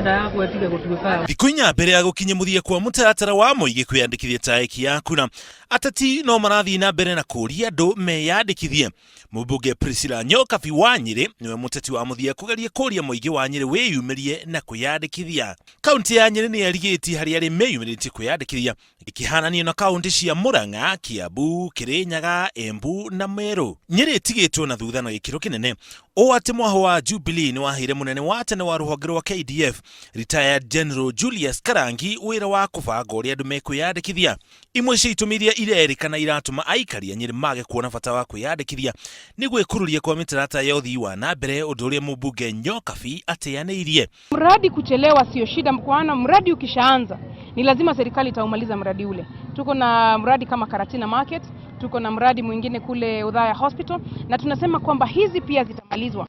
Nda ĩtige gũtuĩka. Thikũ 4 mbere ya gũkinya mũthia kwa mũtaratara wa mũingĩ kwĩyandĩkithia ta aikia a kura, ateti no marathiĩ na mbere na kũũria andũ meyandĩkithie. Mũmbunge Priscilla Nyokabi wa Nyĩrĩ nĩwe mũteti wa mũthia kũgeria kũũria mũingĩ wa Nyĩrĩ wĩyumĩrie na kwĩyandĩkithia. Kaũntĩ ya Nyĩrĩ nĩ ĩrigĩtie harĩ arĩa meyumĩrĩtie kwĩyandĩkithia ĩkĩhananio na kaũntĩ cia Murang'a, Kiambu, Kirinyaga, Embu na Meru. Nyĩrĩ ĩtigĩtwo na thutha na gĩkĩro kĩnene ũũ atĩ mwahũ wa Jubilee nĩ waheire mũnene wa tene wa rũhonge rwa KDF Retired General Julius Karangi wĩra wa kũbanga ũrĩa andũ mekwĩyandĩkithia. Imwe cia itũmi iria irerĩkana iratũma aikari a Nyĩrĩ mage kuona bata wa kwĩyandĩkithia nĩ gwĩkururia kwa mĩtaratara ya ũthii wa na mbere, ũndũ ũrĩa mũmbunge Nyokabi ateanĩirie. Mradi kuchelewa sio shida, maana mradi ukishaanza ni lazima serikali itaumaliza mradi ule. Tuko na mradi kama Karatina Market, tuko na mradi mwingine kule Udhaya Hospital, na tunasema kwamba hizi pia zitamalizwa.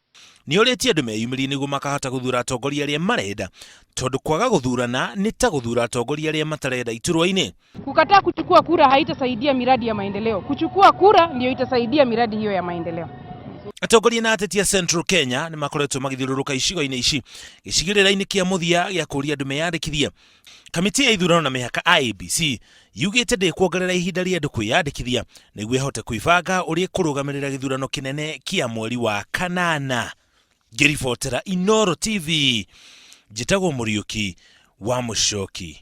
Nĩ orĩtie andũ meyumĩrie nĩguo makahota gũthura atongoria arĩa marenda, tondũ kwaga gũthurana nĩ ta gũthura atongoria arĩa matarenda iturwa-inĩ. Kukataa kuchukua kura haitasaidia miradi ya maendeleo. Kuchukua kura ndio itasaidia miradi hiyo ya maendeleo. Atongoria na ateti a Central Kenya nĩ makoretwo magĩthiũrũrũka icigo-inĩ ici gĩcigĩrĩra-inĩ kĩa mũthia gĩa kũũria andũ meyandĩkithie. Kamĩtĩ ya ithurano na mĩhaka IEBC yugĩte ndĩkuongerera ihinda rĩa andũ kwĩyandĩkithia nĩguo ĩhote kwĩbanga ũrĩa ĩkũrũgamĩrĩra gĩthurano kĩnene kĩa mweri wa kanana. Ngĩribotera Inooro TV, njĩtagwo Mũriũki wa Mũcoki.